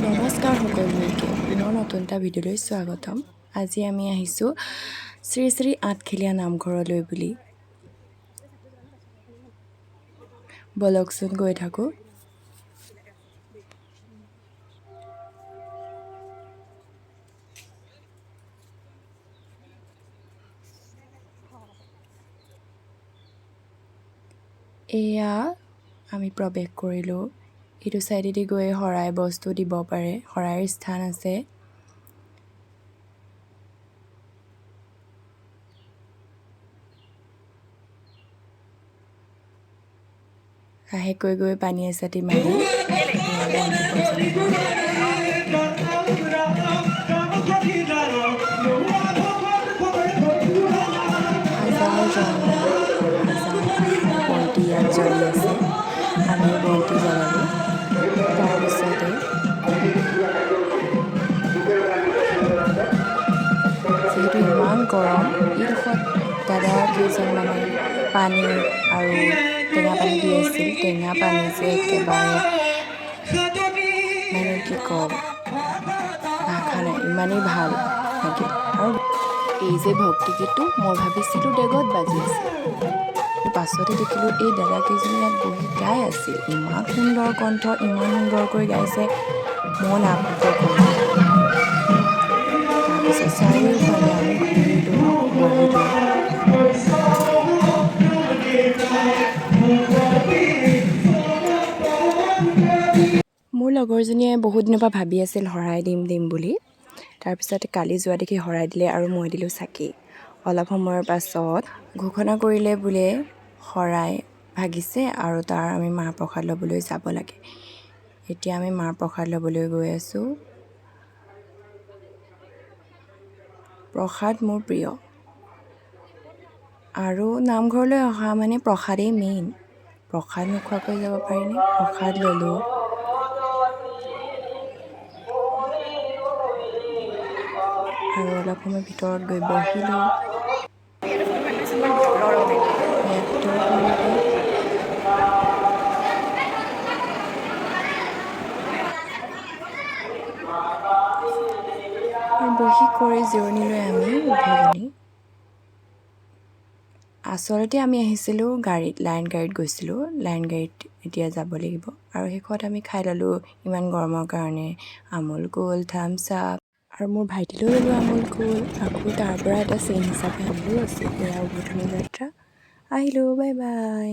নমস্কাৰ সকলোকে, পুনৰ নতুন এটা ভিডিঅ'লৈ স্বাগতম। আজি আমি আহিছোঁ শ্ৰী শ্ৰী আঠখেলীয়া নামঘৰলৈ বুলি। ব'লকচোন, গৈ থাকোঁ। এয়া আমি প্ৰৱেশ কৰিলোঁ। এইটো চাইডেদি গৈ শৰাই বস্তু দিব পাৰে, শৰাইৰ স্থান আছে। লাহেকৈ গৈ পানী এচাটি মাৰি এয়া বন্তি প্ৰজ্বলন হ'ল। হাজাৰ জনৰ হাজাৰ আশাৰ বন্তি ইয়াত জ্বলি আছে। আমিও বন্তি জ্বলালোঁ। তাৰপিছতে যিহেতু ইমান গৰম, এইডোখৰত দাদা কেইজনমানে পানী আৰু টেঙা পানী দি আছিল। টেঙা পানী যে একেবাৰে, মানে কি ক'ম, ভাষা নাই, ইমানেই ভাল লাগিল। আৰু এই যে ভক্তি গীতটো, মই ভাবিছিলোঁ ডেগত বাজি আছে। পাছতে দেখিলোঁ এই দাদা কেইজনে ইয়াত বহি গাই আছিল। ইমান সুন্দৰ কণ্ঠ, ইমান সুন্দৰকৈ গাইছে, মন আপ্লুত কৰি। তাৰপিছত চাৰিওফালে আমি ঘূৰিলোঁ, বহিলোঁ। মোৰ লগৰজনীয়ে বহুত দিনৰ পৰা ভাবি আছিল শৰাই দিম দিম বুলি। তাৰপিছত কালি যোৱা দেখি শৰাই দিলে আৰু মই দিলোঁ চাকি। অলপ সময়ৰ পাছত ঘোষণা কৰিলে বোলে শৰাই ভাগিছে আৰু তাৰ আমি মাহ প্ৰসাদ ল'বলৈ যাব লাগে। এতিয়া আমি মাহ প্ৰসাদ ল'বলৈ গৈ আছোঁ। প্ৰসাদ মোৰ প্ৰিয় আৰু নামঘৰলৈ অহা মানে প্ৰসাদেই মেইন। প্ৰসাদ নোখোৱাকৈ যাব পাৰিনে? প্ৰসাদ ল'লোঁ আৰু অলপ সময় ভিতৰত গৈ বহিলোঁ। এয়া ভিতৰৰ পৰিৱেশ। আৰু বহি কৰি জিৰণি লৈ আমি উভতনি। আচলতে আমি আহিছিলোঁ গাড়ীত, লাইন গাড়ীত গৈছিলোঁ। লাইন গাড়ীত এতিয়া যাব লাগিব। আৰু শেষত আমি খাই ল'লোঁ ইমান গৰমৰ কাৰণে আমুল কুল, থামছ আপ আৰু মোৰ ভাইটিলৈও ল'লোঁ আমুল কুল। আকৌ তাৰ পৰা এটা চেইন হিচাপে আনিলোঁ। আছে এয়া উভতনি যাত্ৰা। আহিলোঁ, বাই বাই।